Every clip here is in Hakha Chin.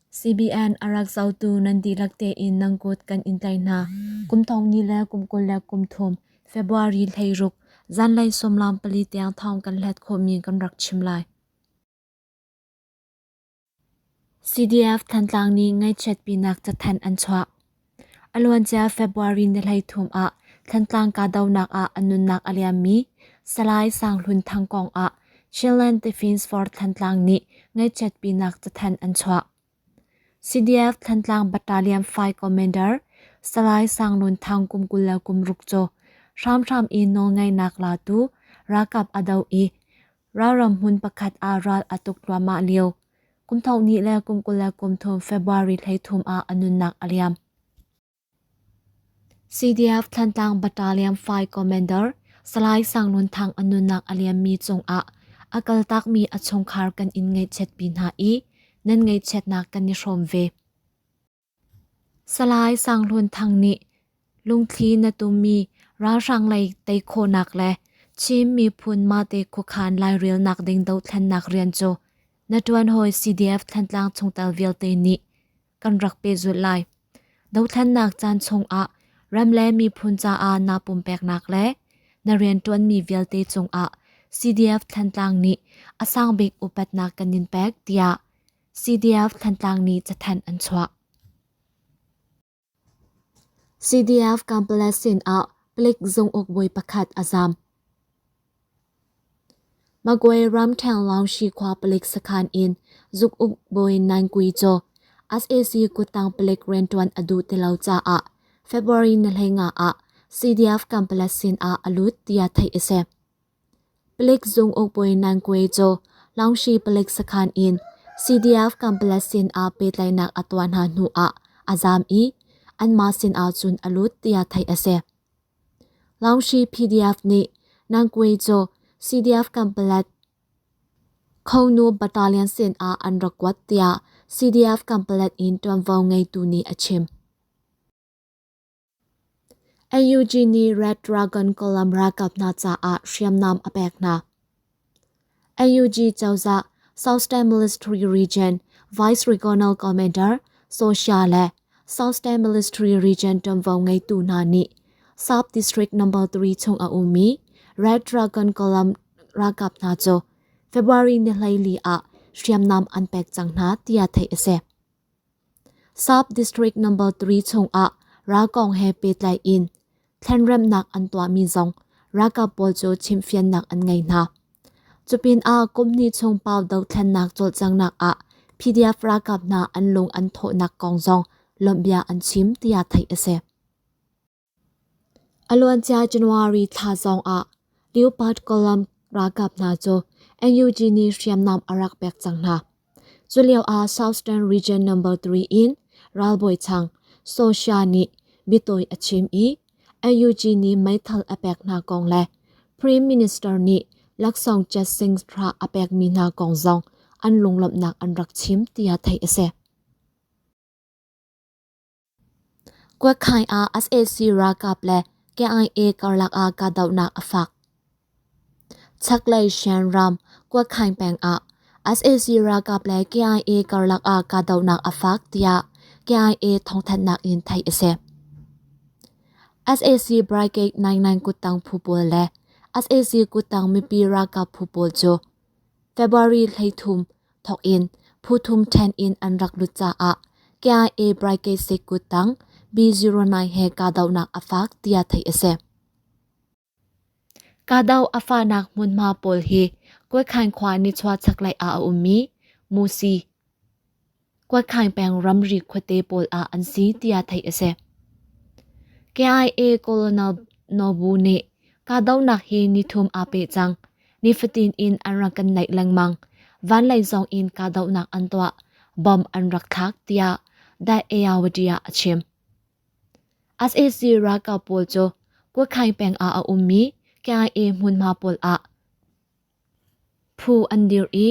CBN a rak zohtu nan dihlak tein nan kut kan in tlaih hna. Kum thong ni le kum 23, February 16, zanlei 14 tiang thawng kan hlat khawhmi kan rak chim lai. CDF Thantlang nih ngaihchiatpinak cathanh an chuah. A luancia February ni 13 ah Thantlang kahdohnak ah a nunnak a liammi Salai Sang Hlun Thang kong ah Chinland Defence Force Thantlang nih ngaihchiatpinak cathanh an chuah. CDF Thantlang Battalion 5 Commander Salai Sang Lun Thang kum 26 cu hramhram in nawlngeihnak latu ralkap a doh i ralram hmun pakhat ah ral a tuk thluahmah lio kum thong hnih le kum 23 February 13 ah a nunnak a liam. CDF Thantlang Battalion 5 Commander Salai Sang Lun Thang a nunnak a liammi cungah a kaltakmi a chungkhar kan in ngaihchiatpi hna i nan ngaihchiatnak kan i hrawm ve. Salai Sang Hlun Thang nih lungthli na tummi ralhrang lei tei khawhnak le Chin miphun mahte khuakhan lairelnak ding dothlennak rian cu na ṭuanhawi CDF Thantlang chungtel vialte nih kan rak pehzulh lai. Dothlennak caan chungah ram le miphun caah naa pumpeknak le na rianṭuanmi vialte cungah CDF Thantlang nih a sangbik upatnak kan in pek tiah CDF Thantlang nih cathanh an chuah. CDF Kampala sin ah palik zung-uk bawi pakhat a zaam. Magway ramṭhen Laungshi khua palik sakhan in zuk-uk bawi Nan Kui cu sac kuttang palik rianṭuan a duh ti lo caah February ni 15 ah CDF Kampala sin ah a lut tiah theih a si. Palik zung-uk bawi Nan Kwe cu Laungshi palik sakhan in CDF Kampala sin ah pehtlaihnak a tuah hna hnu ah a zaam i anmah sin ah cun a lut tiah theih a si. Laungshi PDF nih Nan Kwe cu CDF Kampalat Khonu Battalion sin ah an rak kuat tiah CDF Kampalat in ṭuanvo ngeitu nih a chim. NUG nih Red Dragon Column ralkap hna caah hriamnam a pek hna. NUG cozah Southern Military Region Vice Regional Commander Socia le Southern Military Region ṭuanvo ngeitu hna nih Sub District No. 3 chung a ummi Red Dragon Column ralkap hna cu February ni 14 ah hriamnam an pek cang hna tiah theih a si. Sub-District No. 3 chungah ralkong he pehtlai in thlenremhnak an tuahmi zong ralkap pawl cu chimhfiannak an ngei hna. Cupinah kum hnih chung pau dothlennak cawlcanghnak ah PDF ralkap hna an lung an thawhnak kong zong lawmhbia an chim tiah theih a si. A luancia January thla zong ah Leopard Column ralkap hna cu NUG nih hriamnam a rak pek cang hna. Cu lio ah Southern Region No. 3 in ralbawi chang Socia nih biatawi a chim i NUG nih meithal a pek hna kong le Prime Minister nih laksawng Chet Singh thra a pekmi hna kong zong an lunglawmhnak an rak chim tiah theih a si. Kuakkhai ah sac ralkap le KIA karlak ah kahdohnak a fak. Chaklei Shan ram Kuakkhai peng ah sac ralkap le KIA karlak ah kahdohnak a fak tiah KIA thawngthanhnak in theih a si. Sac Brigade 99 kuttang phu pawl le sac kuttang mipi ralkap phu pawl cu February 13 thawk in phu thum ṭhen in an rak lut caah KIA Brigade Sekut tang B09 he kahdohnak a fak tiah theih a si. Kahdoh a fahnak hmunhma pawl hi Kuaikhain khua nichuah chaklei ah a ummi Musi, Kuaikhain peng ramri khuate pawl ah an si tiah theih a si. KIA Colonel Nobu nih kahdohnak hi nithum aa peh cang. Nifatin in an rak kan naih lengmang. Vanlei zong in kahdohnak an tuah. Bomb an rak thlak tiah Dai Ayawadi ah a chim. Sac ralkap pawl cu Kuakhaing peng ah a ummi KIA hmunhma pawl ah phu an dir i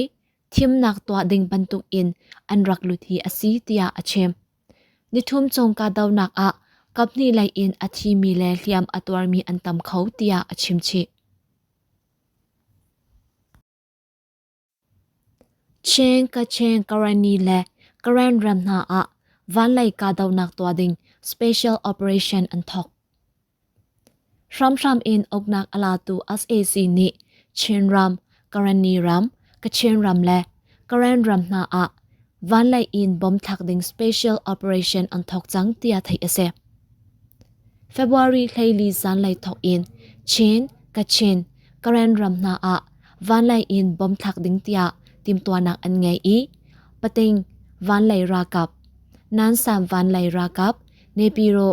thimnak tuah ding bantuk in an rak lut hi a si tiah a chim. Nithum chung kahdohnak ah kaphnih lei in a thimi le hliam a tuarmi an tam kho tiah a chim chih. Chin, Kachin, Karenni le Karen ram hna ah vanlei kahdohnak tuah ding special operation an thawk. Hramhram in uknak a latu sac nih Chinram, Karenni ram, Kachin ram le Karen ram hna ah vanlei in bom thlak ding special operation an thawk cang tiah theih a si. February 14 zanlei thawk in Chin, Kachin, Karen ram hna ah vanlei in bom thlak ding tiah timhtuahnak an ngei i Pating vanlei ralkap, Nansam vanlei ralkap, Nepiro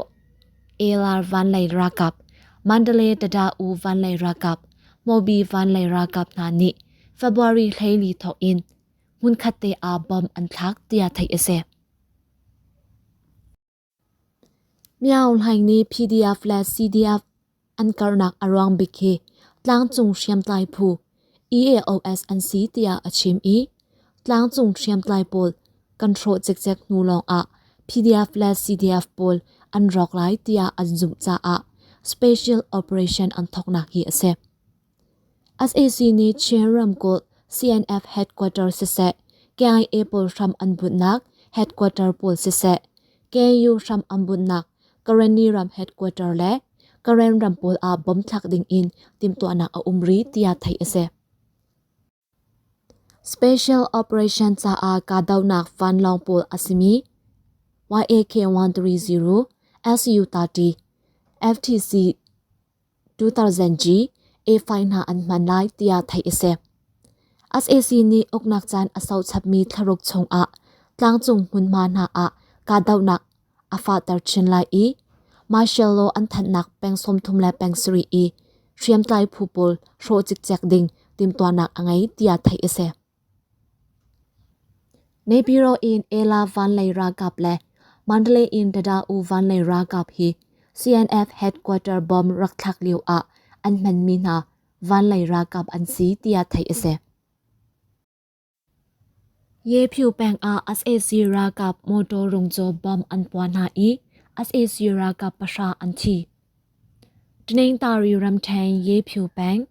Elar vanlei ralkap, Mandalay Tada U vanlei ralkap, Mobi vanlei ralkap hna nih February 14 thawk in hmunkhat te ah bomb an thlak tiah theih a si. Myo Hlaing nih PDF le CDF an karhnak a ruang bik hi tlangcung hriamtlai phu EAOS an si tiah a chim i tlangcung hriamtlai pawl kan hrawh cikcek hnu lawngah PDF le CDF pawl an rawk lai tiah an zumh caah special operation an thawknak hi a si. Sac nih Chin ramkulh CNF headquarter siseh, KIA pawl hram an bunhnak headquarter pawl siseh, KU hram an bunhnak Karenni ram headquarter le Karen ram pawl ah bom thlak ding in timhtuahnak a um rih tiah theih a si. Special operation caah kahdohnak vanlawng pawl a simi YAK-130, Su-30, FTC 2000G, A5 hna an hman lai tiah theih a si. Sac nih uknak caan a sau chapmi thlaruk chungah tlangcung hmunhma hna ah kahdohnak a fahter chin lai i martial law an thanhnak peng 30 le peng sarih i hriamtlai phu pawl hrawh cikcek ding timhtuahnak a ngei tiah theih a si. Naypyidaw in Ela vanlei ralkap le Mandalay in Dada U vanlei ralkap hi CNF headquarter bomb rak thlak lio ah an hmanmi hna vanlei ralkap an si tiah theih a si. Yephyu peng ah sac ralkap motor rungcaw bomb an puah hna i sac ralkap pahra an thi. Taningtari ramṭhen Yephyu peng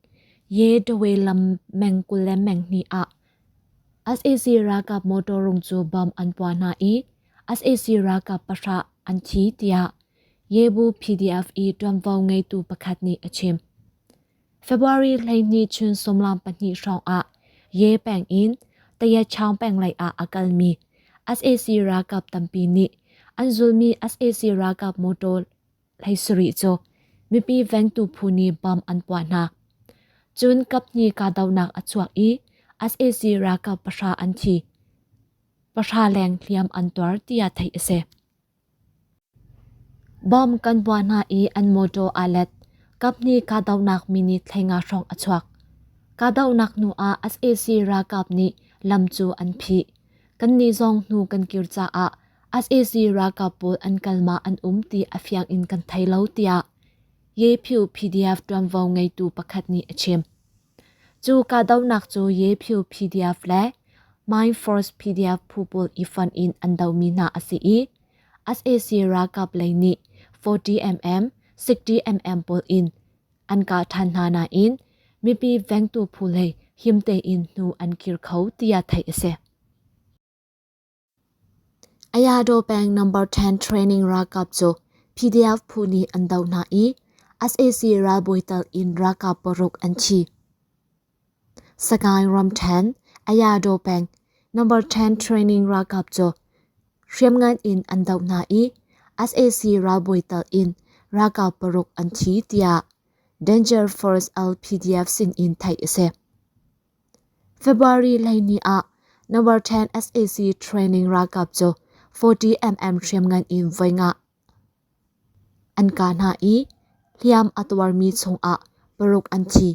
Ye Dawei lam meng 20 le meng hnih ah sac ralkap motor rung cu bomb an puah hna i sac ralkap pahra an thi tiah Yebu PDF i ṭuanvo ngeitu pakhat nih a chim. February 12 chun sawmlam pahnih hrawng ah Ye peng in Tayachaung peng lei ah a kalmi sac ralkap tampi nih an zulmi sac ralkap motor hlei sarih cu mipi vengtu phu nih bomb an puah hna. Cun kaphnih kahdohnak a chuak i sac ralkap pahra an thi. Pahra leng hliam an tuar tiah theih a si. Bomb kan puah hna i an mawṭaw aa let. Kaphnih kahdohnak minute 15 hrawng a chuak. Kahdohnak hnu ah sac ralkap nih lam cu an phih. Kannih zong hnu kan kir caah sac ralkap pawl an kal ma an um ti a fiang in kan thei lo tiah Yephyu PDF ṭuanvo ngeitu pakhat nih a chim. Cu kahdohnak cu Yephyu PDF le Mine Force PDF phu pawl i fonh in an dohmi hna a si i sac ralkap lei nih 40mm, 60mm pawl in an kah ṭhan hna nain mipi vengtu phu lei him tein hnu an kir kho tiah theih a si. Ayadaw peng Number 10 Training ralkap cu PDF phu nih an doh hna i sac ralbawi tal in ralkap paruk an thi. Sagaing ramṭhen Ayadaw peng Number 10 Training ralkap cu hriamngan in an doh hna i sac ralbawi tal in ralkap paruk an thi tiah Danger Force LPDF sin in theih a si. February 12 ah Number 10 sac training ralkap cu 40mm hriamngan in voi nga an kah hna i hliam a tuarmi chungah paruk an thi.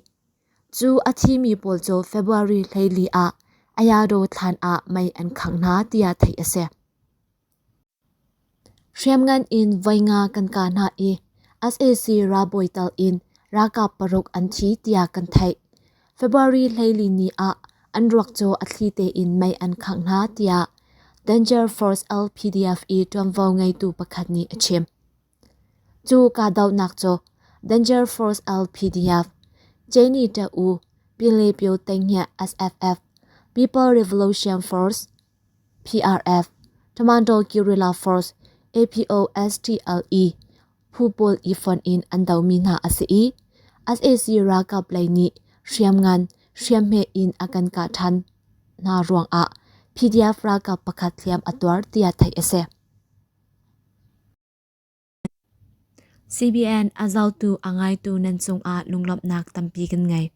Cu a thimi pawl cu February 14 ah Ayadaw thlan ah mei an khangh hna tiah theih a si. Hriamngan in voi nga kan kah hna i sac ralbawi tal in ralkap paruk an thi tiah kan theih. February 14 ni ah an ruak cu a thli tein mei an khangh hna tiah Danger Force LPDF i ṭuanvo ngeitu pakhat nih a chim. Cu kahdohnak cu Danger Force LPDF, Jenny Ta-u, Pile Pyo Tainghia SFF, People Revolution Force, PRF, Tamando Guerrilla Force APOSTLE phu pawl i fonh in an domi hna a si i sac ralkap lei nih hriamngan hriamhme in a kan kah ṭhan hna ruangah PDF ralkap pakhat hliam a tuar tiah theih a si. CBN a zohtu a ngaitu nan cungah lunglawmhnak tampi kan ngei.